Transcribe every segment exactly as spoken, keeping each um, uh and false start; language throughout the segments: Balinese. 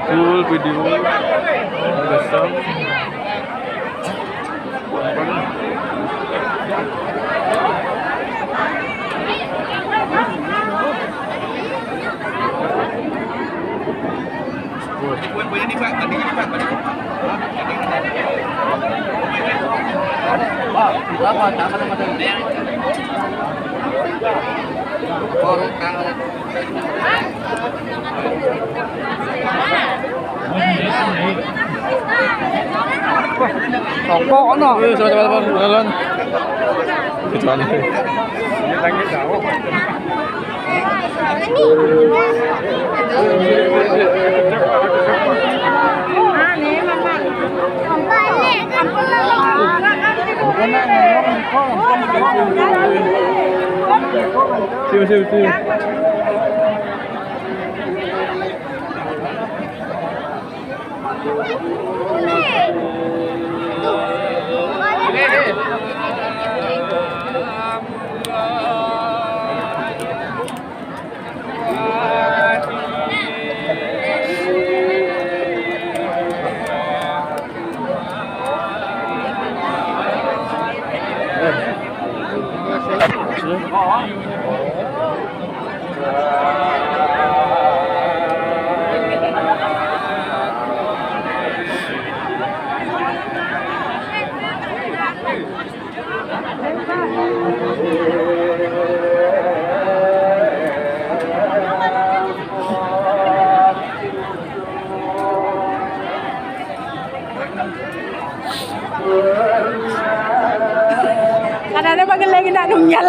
Full video. Ada sound. Kecuali. Siap, siap, siap. Kadang-kadang pakai lagi nak nunggal.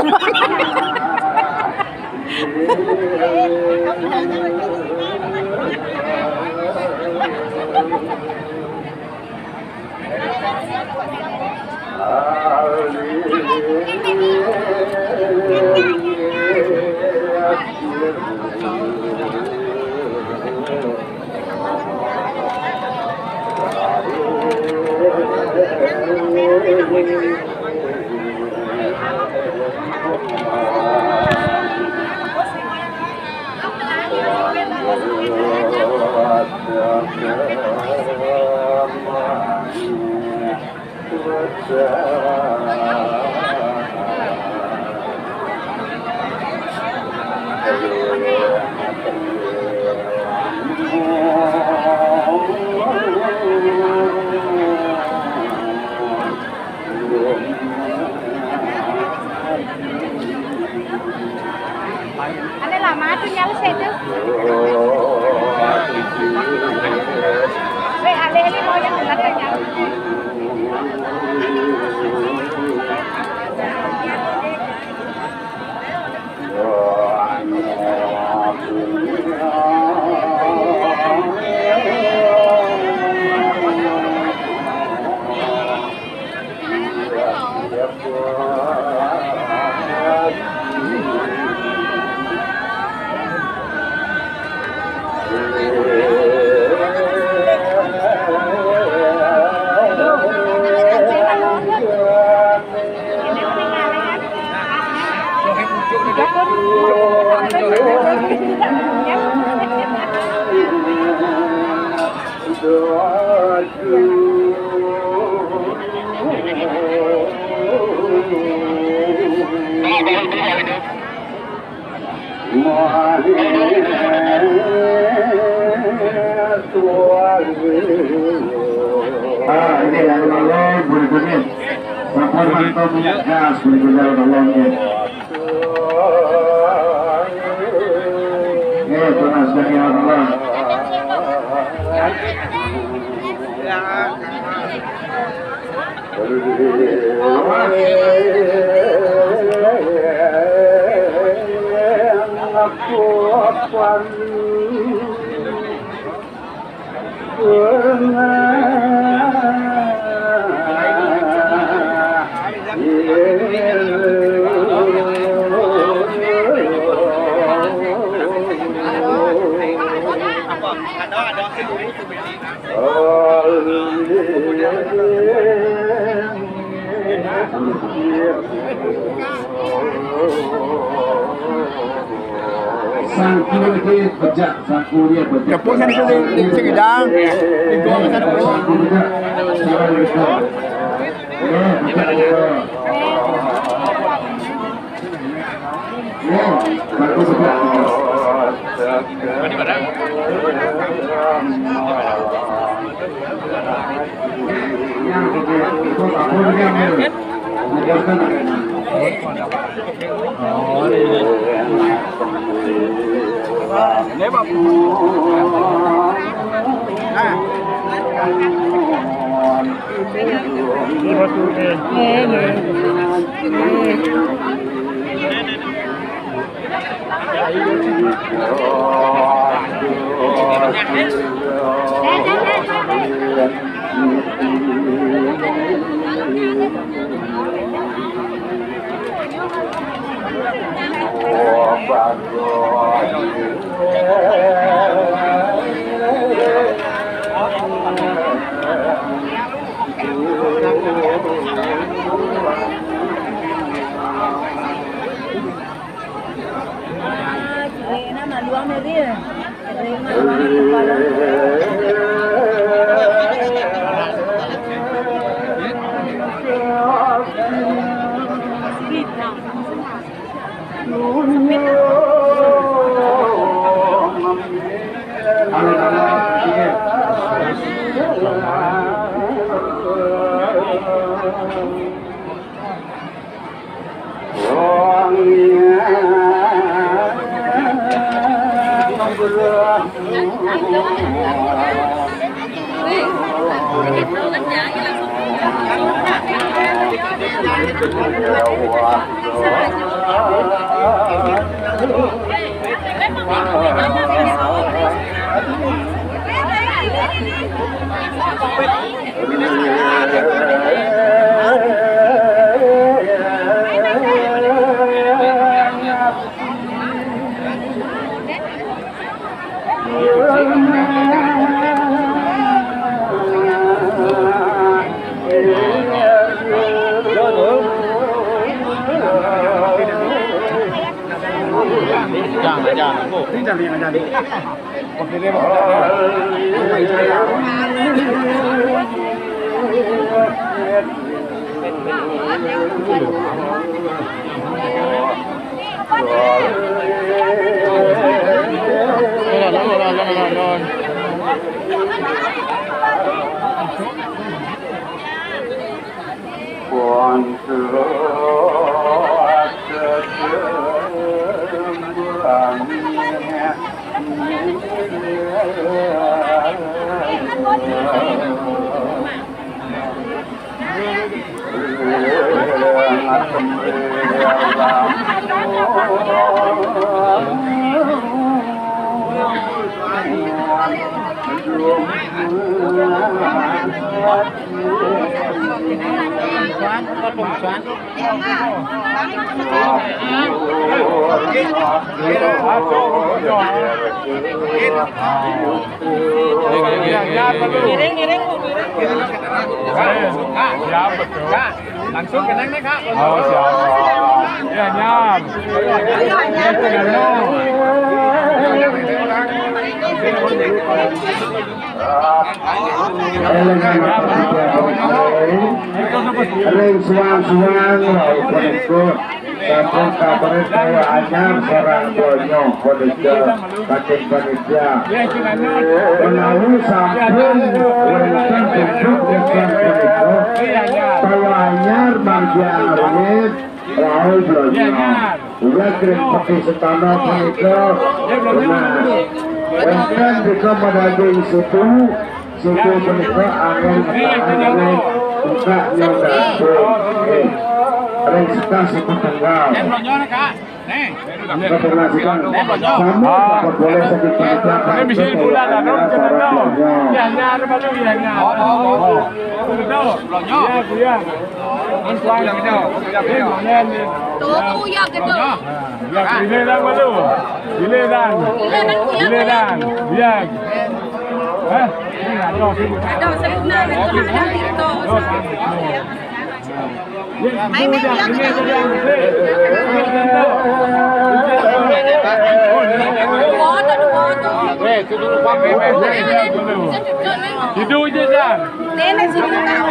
Ada lama tu nyala saya tu. Weh, ada ni mau yang datang nyala. Sampun mantap minyak gas, beri kerja tolong, ya. Eh, tunas dari Allah. Sangku iki bejak, sangku dia bejak. Tepuk sini, sini, sini, sini, Dang. Itu apa satu? Sangku bejak. Salah bejak. Eh, bejak, bejak. Eh, sangku bejak. Ngiring, ngiring, Bu, ngiring. Siap, betul. Kak, langsung ke neng nih, Kak. Oh, siap. Ya, nyam. Ya, itu, nyam. Ring suang-suang wau punika sampun kabaret kaya anyar sareng donya punika, kating panitia. Menawi sampun wénten bentuk nyeksén punika, kaya anyar margi arit, wau donya. Ulah krim peti setana punika. Nah, wénten nika madaging situ, situ punika angin matahan ring buka nyondang. Eh, ring sekah situ tunggal. Keberhasilan sama dapat boleh sakit panitia. Ini bisa bulan lalu, sareng donya. Iya, iya, ada baru, iya, iya. Oh, oh, oh. Betul. Iya, iya. Tuh, ya gitu. Ya, giliran baru. Giliran. Giliran. Iya. Hah? Ini nggak tahu sih. Ada, saya pernah ada, ada gitu. Ayo, Mel, ya, kita. Foto, foto. Weh, itu dulu, Pak. Itu aja, Jan. Nenek sini, Kak.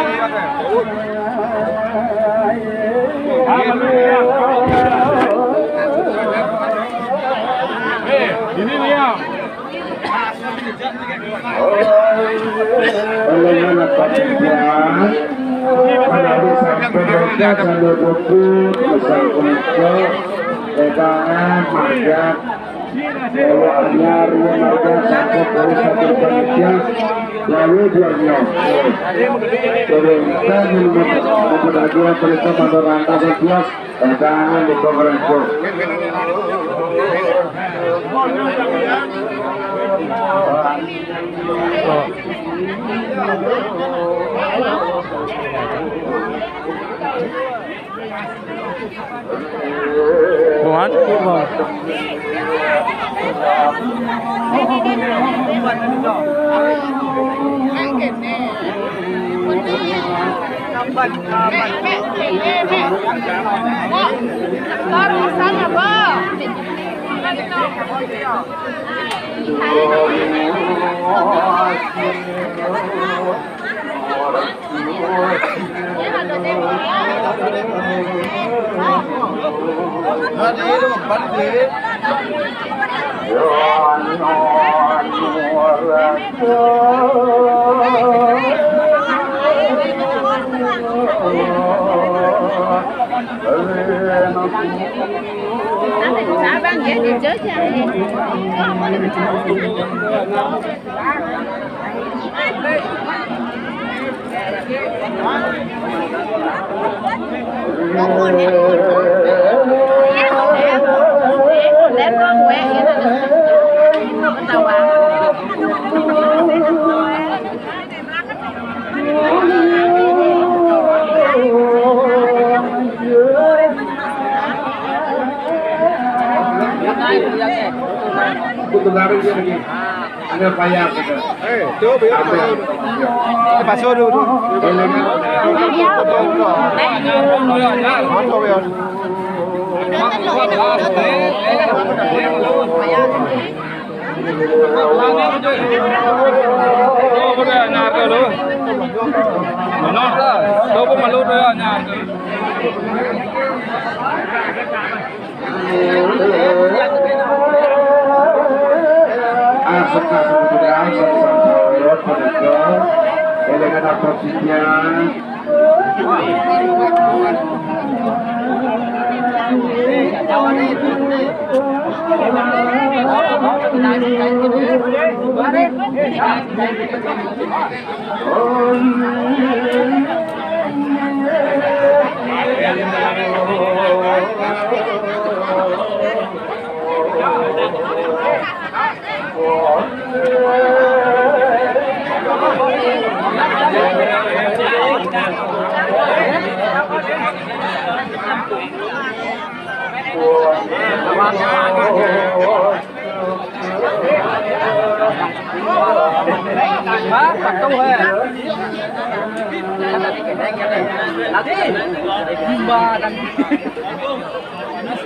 Ah, belum, ya. Eh, ini dia. Oleh anak panitia, menawi sampun wénten sandal puput, misal punika, wedangan, margat, bawa anyar, margat, sampun wénten sandal panitia, lalu dua nyo. Turun kan, mempedagang perintah pada rangka sebelas. Tangan di pemerintah. Bukan? Abang ya, jujur ya. Kudu lari dia lagi. Ada payah kita. Eh, coba ya. Apa? Eh, paso dulu, dulu. Boleh, kan? Mantap ya. Oh, udah nyar dulu. Mana? Coba malu tuh ya nyar. Asik-asik mudah, sama-sama lewat pada ke. Elengan apa sih ya?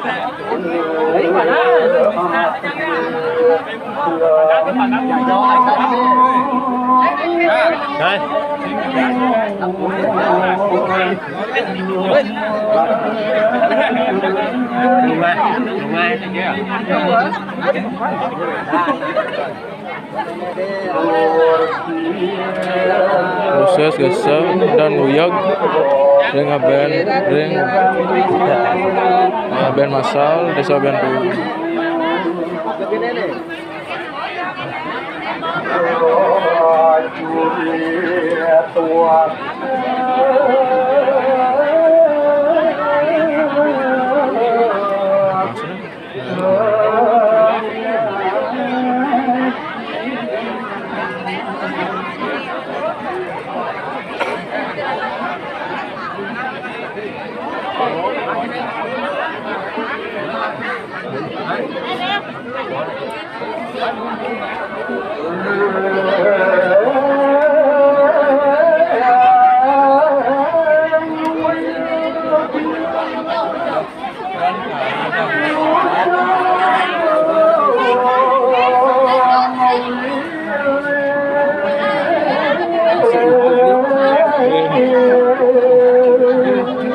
Đây. Đúng rồi, đúng rồi. Proses gesang dan uyag ring aben, ring aben masal Desa Bendu.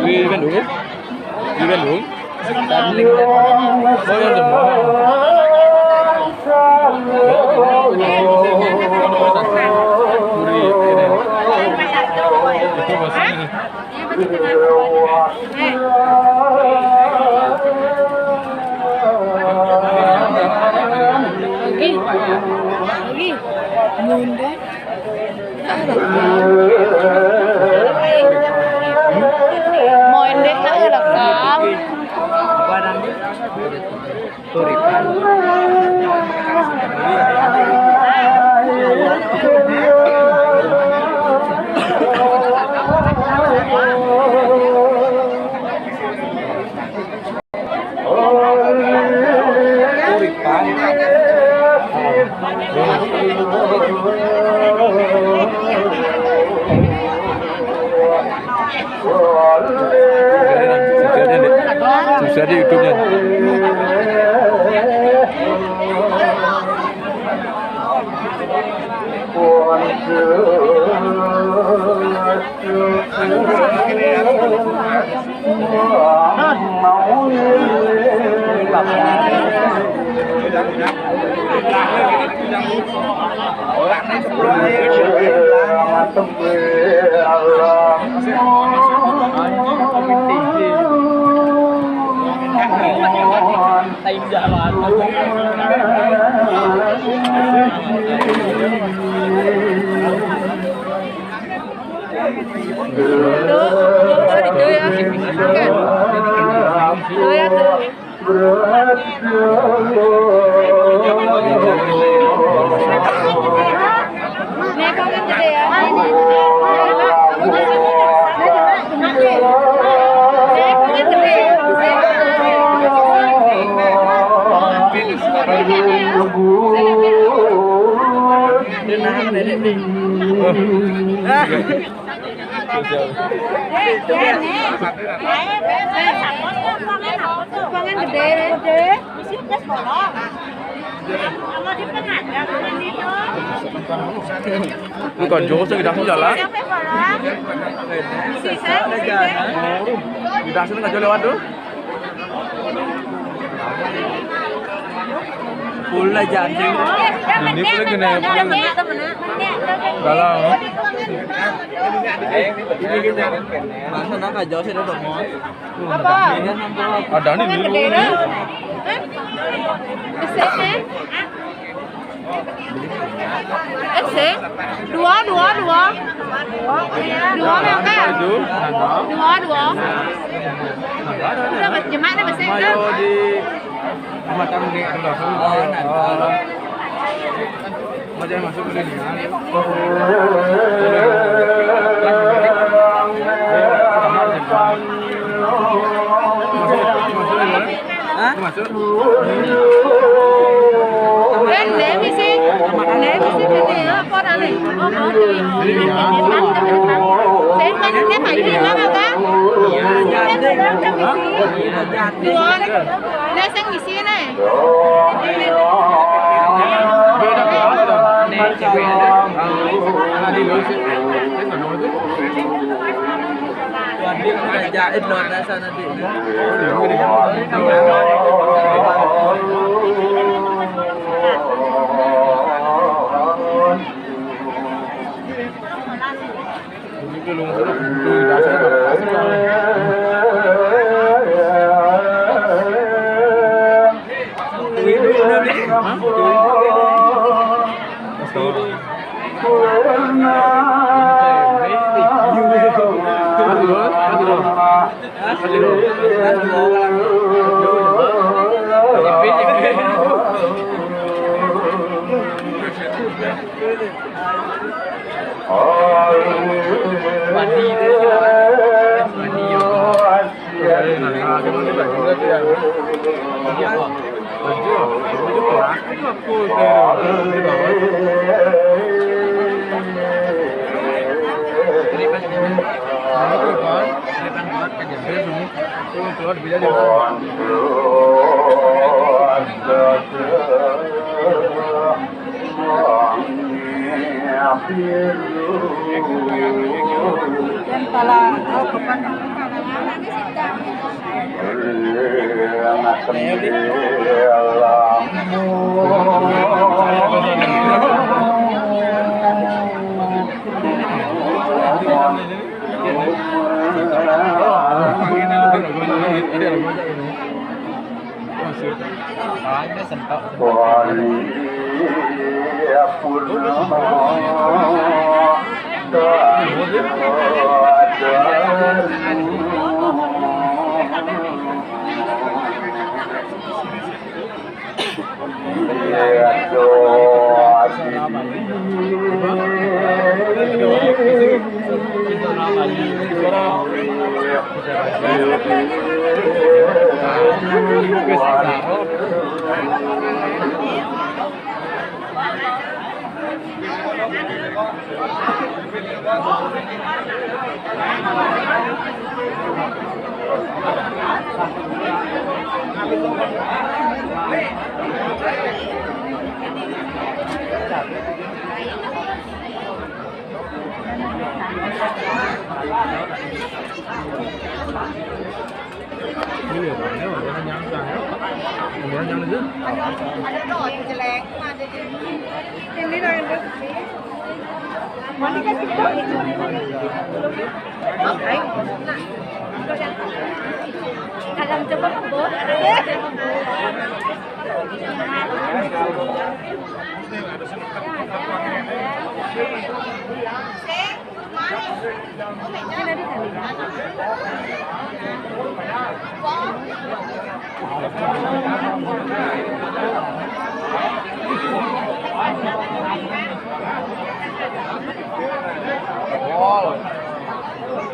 Wih, kan dulu. Wih, kan dulu. Oh, yang semua. Itu maksudnya. Lagi, lagi. Mundur. Mau endek tak rekam. Susah aja, Dek. Susah aja YouTube-nya. Tuh, tuh, itu ya. Tuh ya, tuh. Nih, kau kan gede ya. Nih, kau kan gede. Dia nahan nenek nih. Pangan gede. Bukan jauh sih, kita jalan. Kita sini nggak jauh lewat tuh. Pula jangan sih. Ini pula kena pula. Dalam. Masa nak jauh sih, udah mau. Apa? Ada nih dulu. Besar kan? Eh, sih. Dua, dua, dua. Dua, makan. Dua, dua. Udah, Mas, jemak deh, Mas, kan? Mayo di rumah tangga di atas. Oh, nah. Mau jangan masuk ke sini. Hah? Kan, dia misi, dia misi gini, apa, Rani? Oh, mau di, di depan, di depan. Đến cái nước này phải đi lắm hả ta? Ủa, nó sẽ nghỉ xin này. Tuan Dik nak ajak Edlon dah sana, Dik.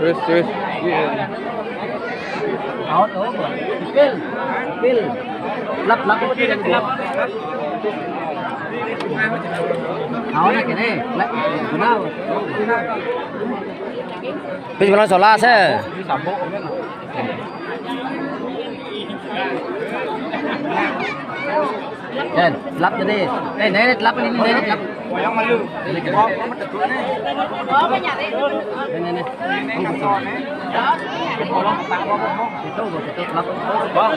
Terus, terus. Iya. Out, oh, pil. Pil. Lap, lap, pil, lap. Out nak kene. Lap, kenal. Pil belum solas, eh. Nen, lap tadi. Eh, Nen, lap ini, Nen, lap. Yang malu. Ini, ini. Ini, ini. Itu, itu, lap. Bang.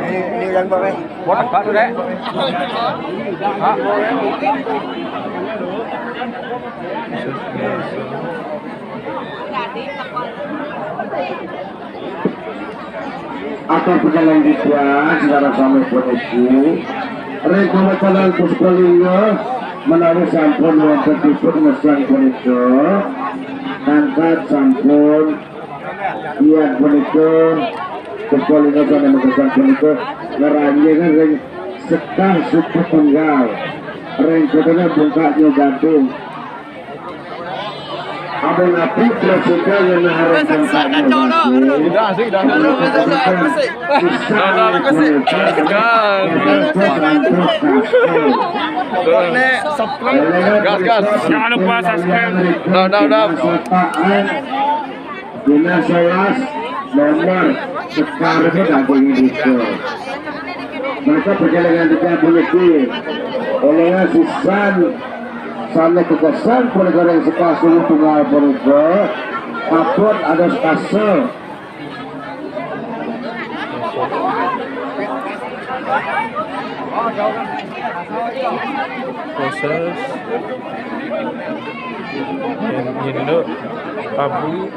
Ini, ini yang pakai. Buat apa tuh, Dek? Hah? Atau perjalanan kita, saudara sami puniki, ring pamacalan Puspa Lingga menawi sampun wonten piput ngesang punika, angkat sampun Inggih punika, Puspa Lingga sané magesang punika ngranjing ring sekar suku tunggal. Ring kutane bungkak nyugating. Abang apik prasida ngenah ring bungkak nyugating. Udah, asik, udah. Udah, udah, udah. Gas, gas. Gas, gas. Jangan lupa subscribe. Udah, udah, udah. Dina sebelas nomor sekar itu daging itu. Mereka perjalanan tiga puluh ki. Oleh sisan sana kekesan perkara yang sekelas tunggal punika. Kapot ada sekasa. Proses ini, ini dulu, abu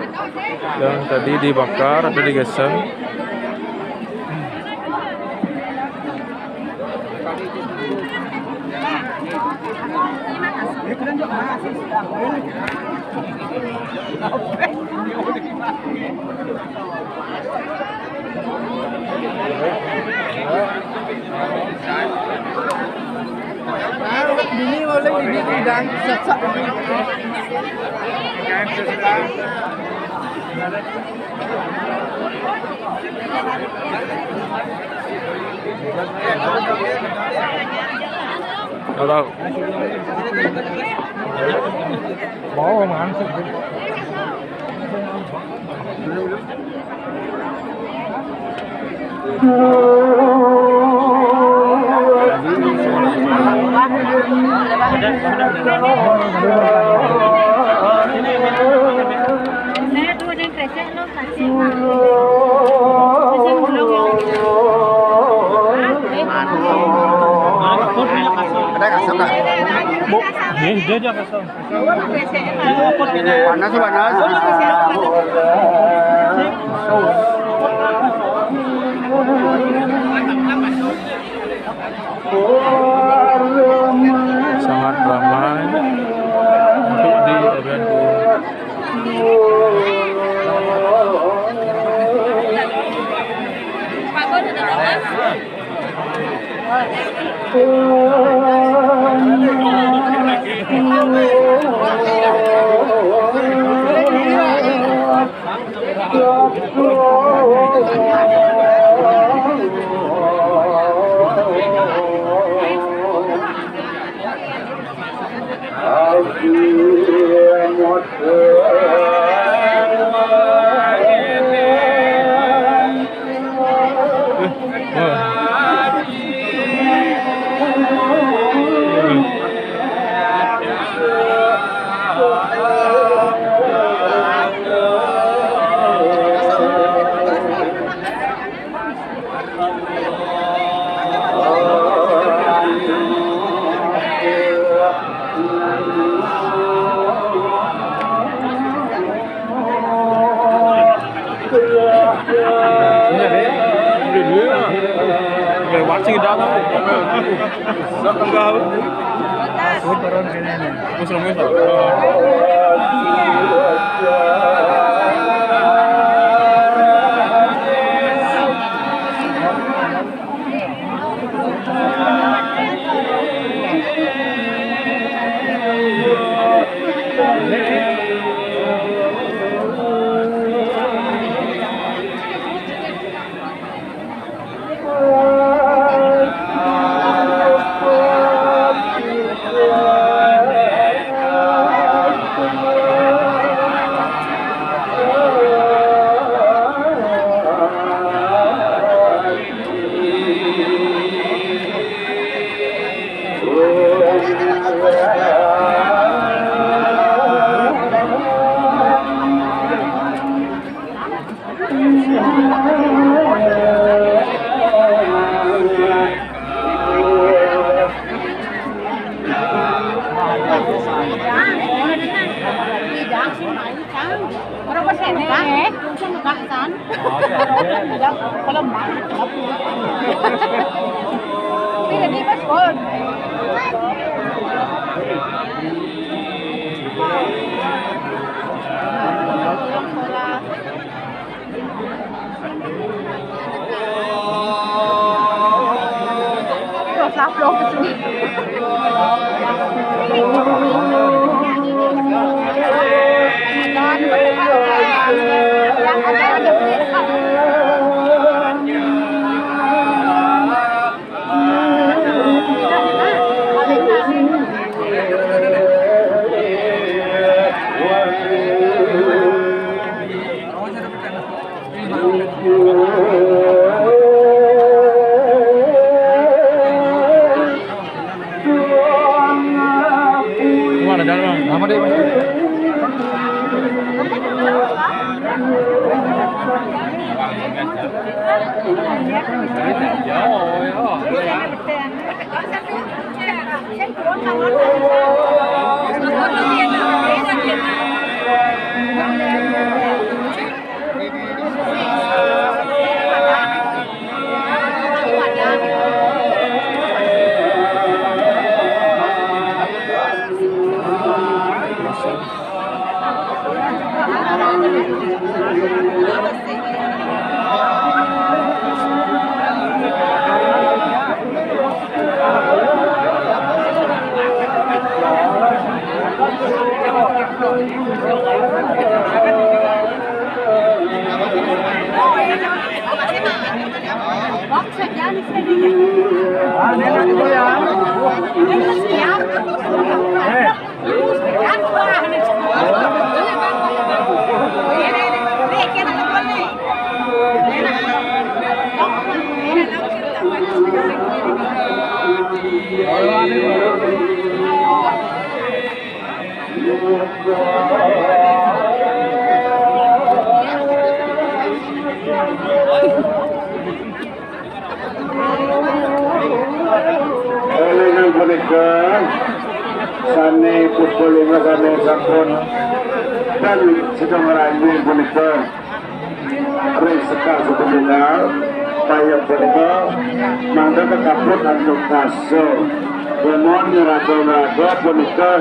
yang tadi dibakar atau digesang. Ini boleh ini tidak sesak. Kalau mau langsung. Ada kasar nggak? Bu, ini dia, dia kasar. Panas, panas. Sangat ramai untuk di Ogan. Watching it down. Berapa sih ini? Kak San? Kalau mau. Tidak di paspor. Mana jalan, Bang? Nama dia, Bang? Elingan punika, sane pukul lima sane sampun dan sedang ranjing punika ring sekar setunggal, kaya punika mangda kakaput antuk rasa. Lemon ngraga-ngraga punika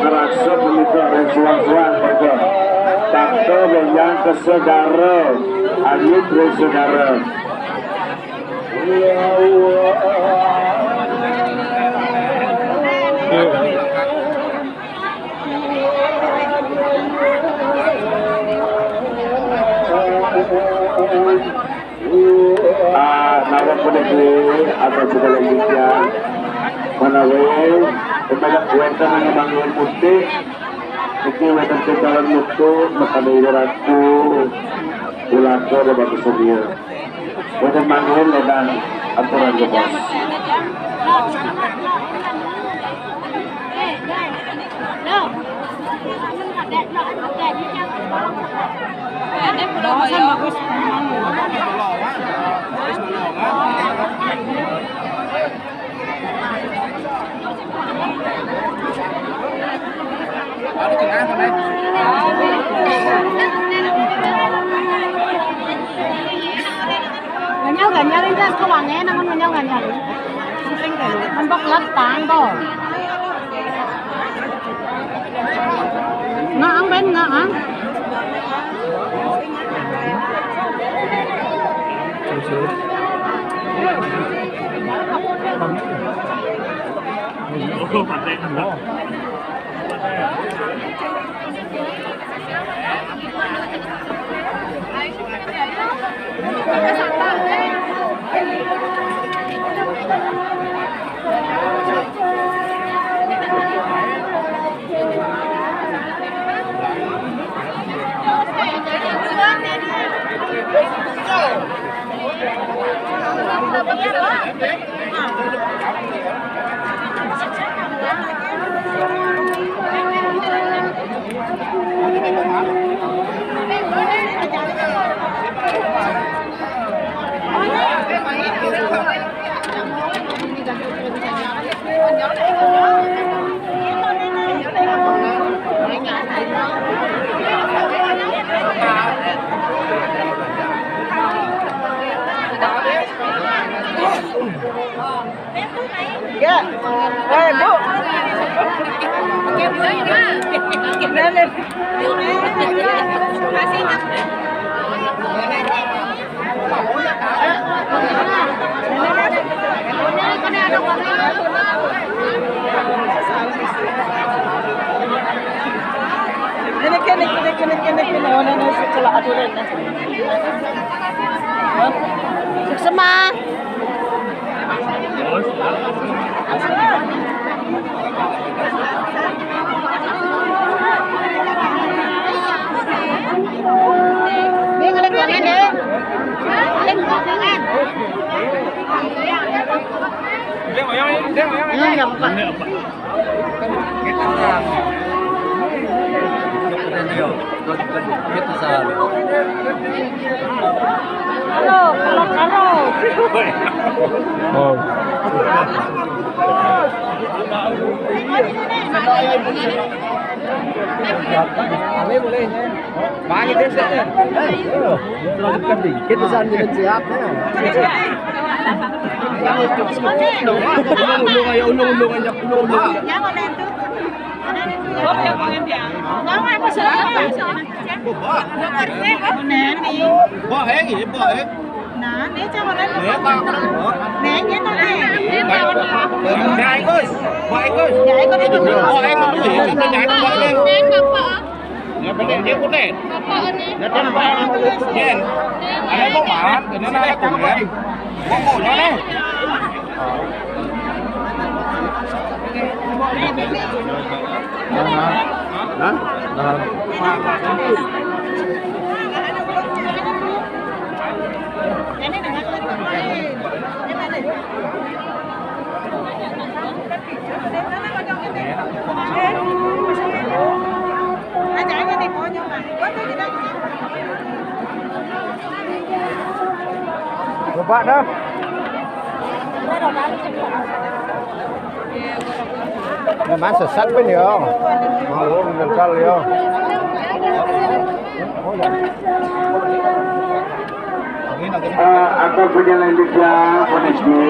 ngrasa punika ring suang-suang punika. Takta benjang ka segara, ayut ring segara. Ah, nawa puniki atau segala ujian. Menawi kepada kuasa yang manggil putih, iki wonten kecalan mutu, mekane Ira Ratu, ulaka dan bagus sedia. Wonten mangkin ledan aturan jebos. Nganyal-nganyal ini, sekolahnya namun nganyal-nganyal. Empok letang to. Ngaang, Ben, ngaang. Eh, Bu. Ini kene, kene, kene, kene, kene. Oh, ini, ini, setelah aturan, nah. Suksma. Oh. Bang, itu saja. Terus dikit, kita sambil siap, ya. Ulung, ulung, ayo, ulung, ulung, ayo, ulung, ulung. Nani? Bah, eh, ini, bah, eh. Nani, coba lihat. Eh, bah, bah. Nanya, nanya. Ya, ikut. Bah, ikut. Ya, ikut, ikut. Bah, eh, ikut. Ikut, ikut. Ya, bener, dia ikut, eh. Ya, dia, bah. Jen. Ayo, bah, bah. Ini, nah, ikut, eh. Bah, bah, nah, eh. Hah? Hah? Coba dah. Memang sesat pun ya. Malu mental ya. Eh, aku punya lanjut ya, koneksi.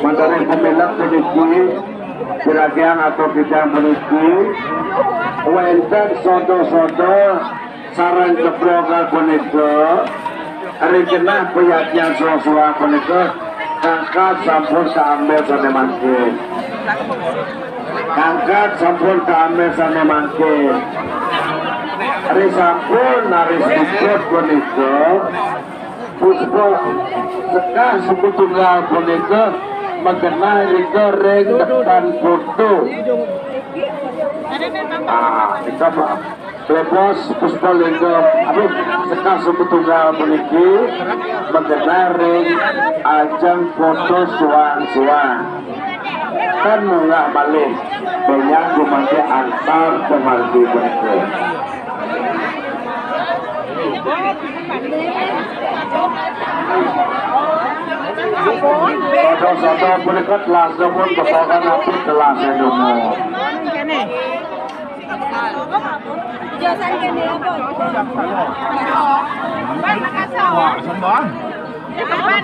Mantaran pemilik koneksi. Kira-kira atau kita koneksi. Wenten soto-soto. Sareng keplokan punika, ri genah payadyan sosoan punika, kangkat sampun kaambil sane mangkin. Kangkat sampun kaambil sane mangkin. Ri sampun naris puput punika, puspa sekah suku tunggal punika magenah rika ring depan foto. Ah, kita Brebes Puspa Lingga, aduh, sekah suku tunggal puniki magenah ring ajeng foto suang-suang. Kan munggah malih, banyak gumanti antar kemargi puniki. Foto-foto punika telas pun besokan apit telas dulu. Wah, sembah.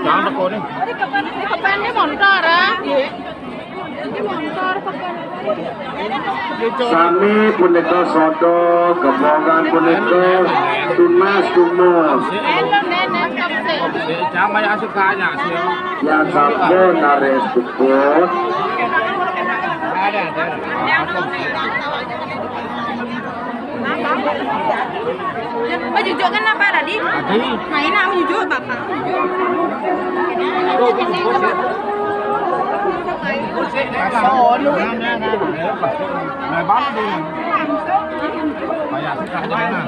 Jangan teko ni. Ini montor, ah. Ini montor, pekan. Sami punika soto, kebongan punika tunas tumus. Jangan banyak suka aja sih. Yang sampun naris puput. Ada, ada. Oh, jujur kan apa tadi? Tadi. Main apa jujur, Bapak? Jujur. Nah, nah, nah, nah. Nah, baru deh. Banyak suka aja, nah.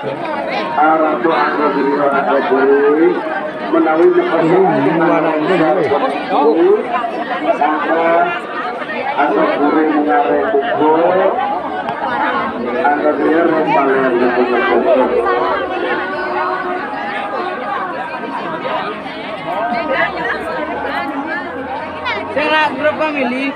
Ratu Angga Griya Angga Puri menawi menawi Angga Puri mengarep pukul Angga Griya Rompalen. Saya grup family.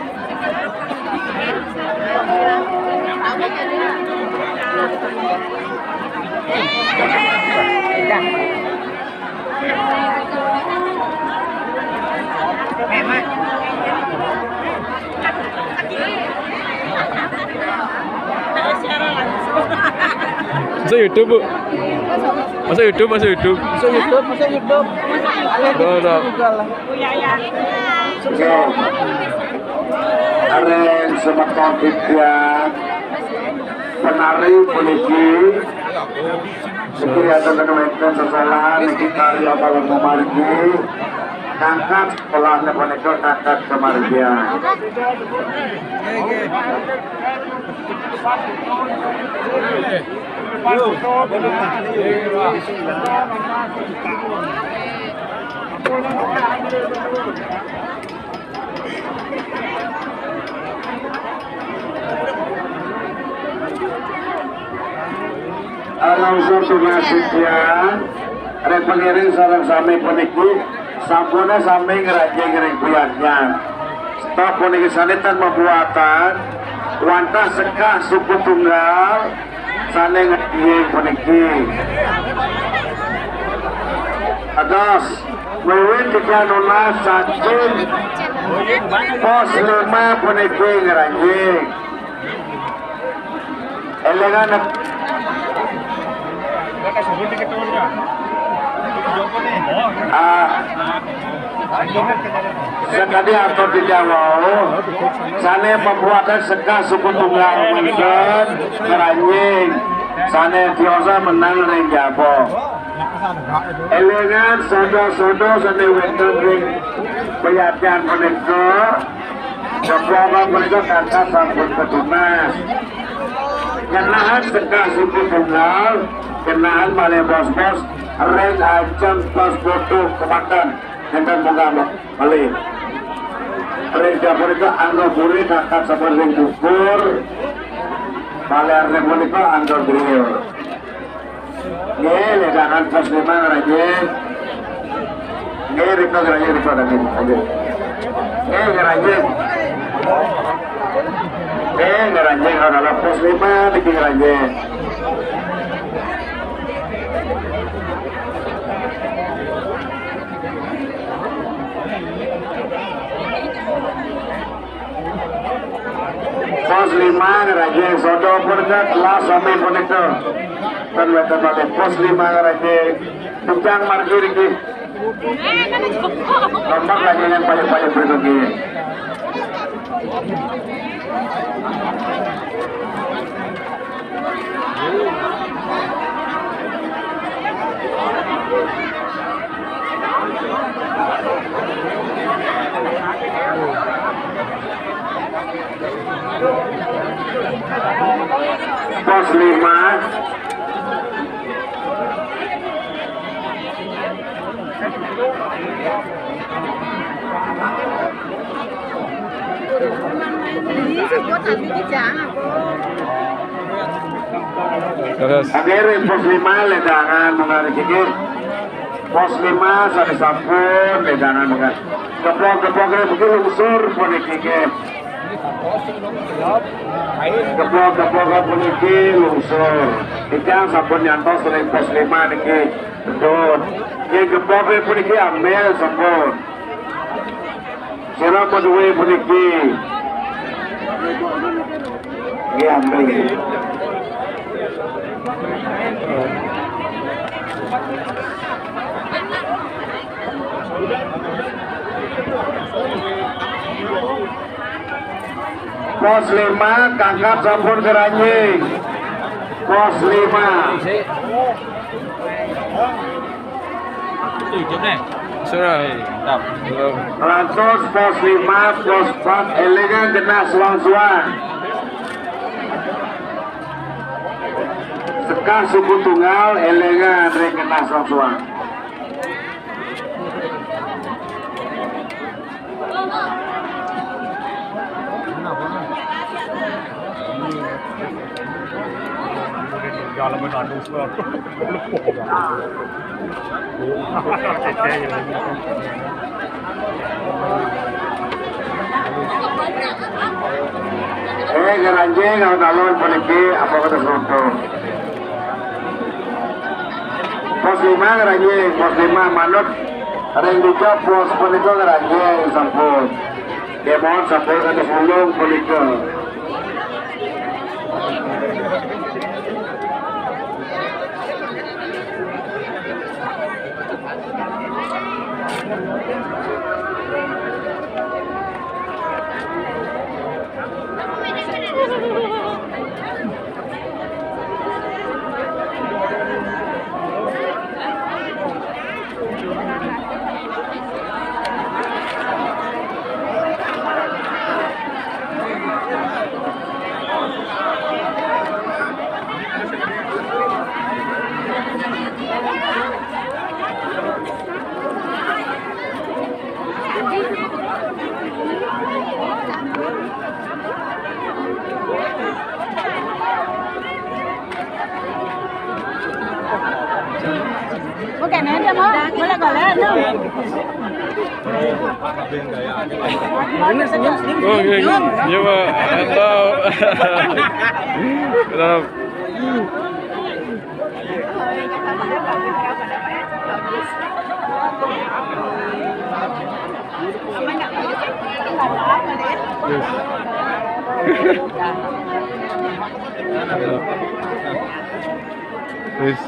Masuk YouTube, Bu. Masuk YouTube, masuk YouTube. Masuk YouTube, masuk YouTube. Ada, ada. Oke. Areng semeton titiang penari puniki. Niki enten wenten sesolahan niki karya paling memargi. Kangkat sekolahnya punika kangkat kemargian. Angsur tunas setia, rek pengiring sareng sami puniki sampun sami ngrajing ring puyatnya. Stop puniki sane tan mabuatan wantah sekah suku tunggal sane ngrajing puniki. Ados, wiwit kita nunas saking pos lima puniki ngrajing. Elingan. Ah, sakadi atur titiang wau, sane mabuatan sekah suku tunggal wenten ngrajing, sane tiosan menang ring jaba. Elingan sodo-sodo sane wenten ring payadyan punika, Keplongan punika kangkat sampun katunas. Ngenahang sekah suku tunggal, ngenahang malih bos-bos, ring ajeng pas foto kemakan, nenten munggah malih. Ring dapur itu Angga Puri kangkat sampun ring bubur, malih ring punika Angga Griya. Nggih, ledangan pos lima ngrajin. Nggih, rika ngrajin, rika ngrajin. Nggih, ngrajin. Nggih, ngrajin, ora pos lima niki ngrajin. Pos lima ngrajin sodo punika telah sami punika. Ten wenten malih pos lima ngrajin. Bujang margi niki. Lompat lagi yang paling-paling berikut niki. Pos lima. Terus. Akhirnya pos lima ledangan mengarik iki. Pos lima sane sampun ledangan mengarik. Keplok-keplok iki lungsur puniki nggih. Keplok-keplok puniki lungsur. Titiang sampun nyantos ring pos lima niki. Betul. Nggih, keplok puniki ambil sampun. Sira madué puniki. Nggih, ambil. Pos lima, kangkat sampun keranjing. Pos lima. Sudah, eh, mantap. Belum. Ratus, pos lima, pos empat, elingan genah suang-suang. Kang suku tunggal, éléngan ring genah soang-soang. Eh, ngranjing alon-alon puniki, apa kata serutu. Pos lima ngranjing, pos lima manut ring duka pos punika ngranjing sampun. Kemon sampun kados ulung punika. Bukan ada, mau? Boleh, boleh, no. Oh, iya, iya. Iya, Pak. Mantap. Mantap. Yes. Yes.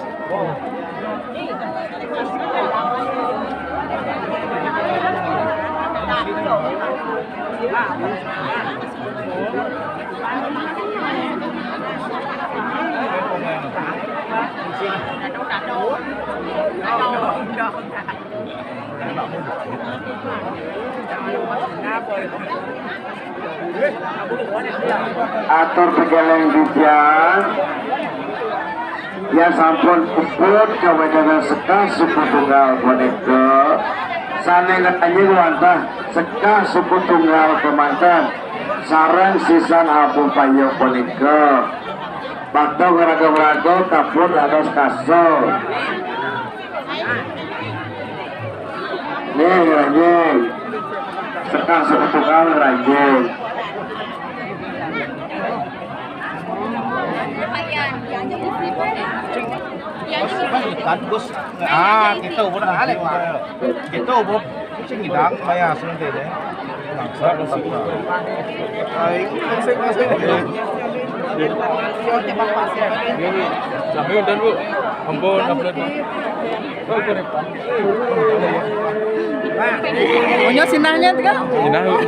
Atur pageleng titiang. Yan sampun puput kawedangan sekah suku tunggal punika. Sané ngranjing wantah sekah suku tunggal kemanten sareng sisan abu payung punika. Bakta ngraga-ngraga kaput dados kasur. Nih, ngranjing. Sekah suku tunggal ngranjing. Kan, Gus. Ah, gitu, bener, Alek, Pak. Gitu, Bob. Sing ngidang, kayak asli deh. Sampai udah, Bu. Ampun, ampun. Punya sinahnya tuh, Kak? Sinah, Bu.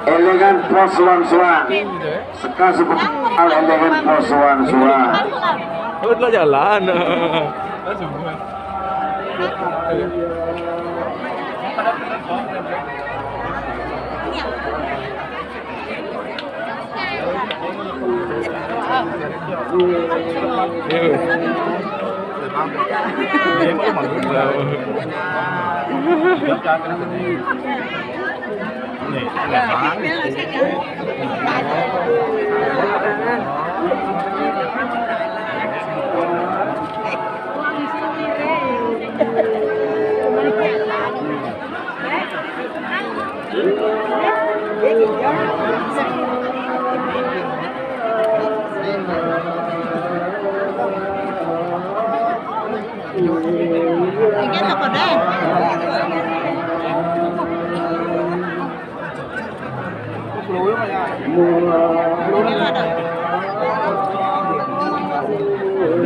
Éléngan pos soang-soang. Sekah suku tunggal éléngan pos soang-soang. Oh, telah jalan.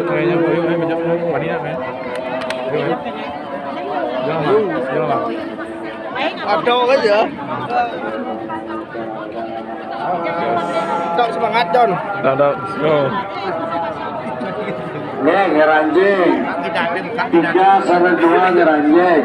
Kayaknya boyong, eh, macam mana? Wanita, kan? Iya, kan? Iya, kan? Ada aja. Tok, semangat, Don. Tok, tok. Yo. Nih, ngranjing. Tiga sama dua ngranjing.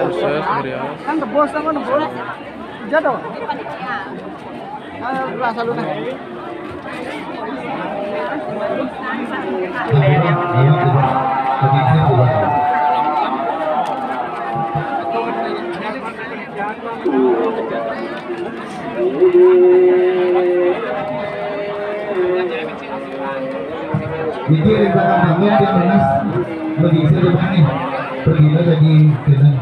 Proses, Brias. Kan bos sama bos. Jatuh. Ah, rasa lu dah. Jadi, dari belakang panggung, dia panas. Bagi saya depan nih. Pergi lagi ke dalam.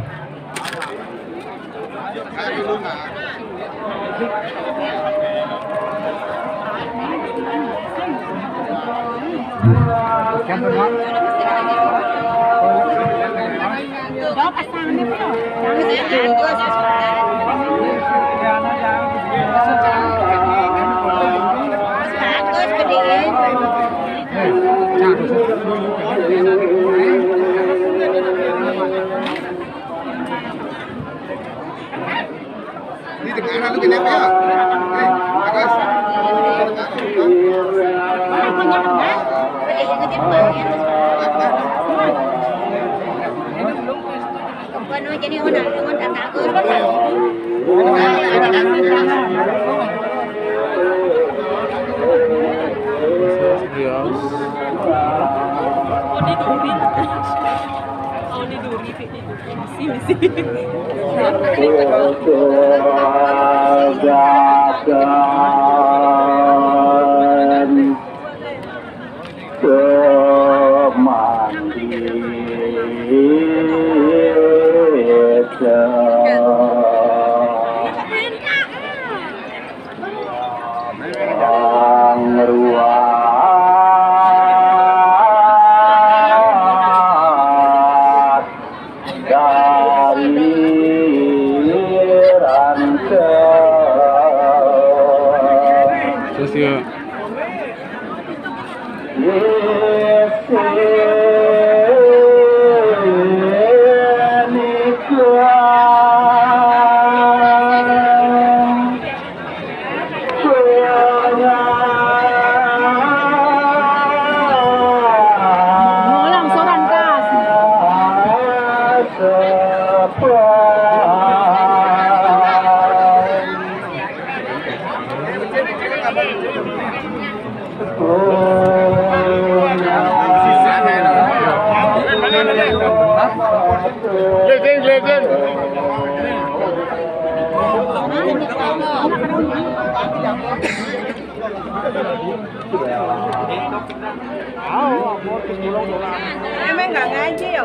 Ini tengah lu kenapa ya? Eh, bagus. Sosial. Emang nggak ngaji ya?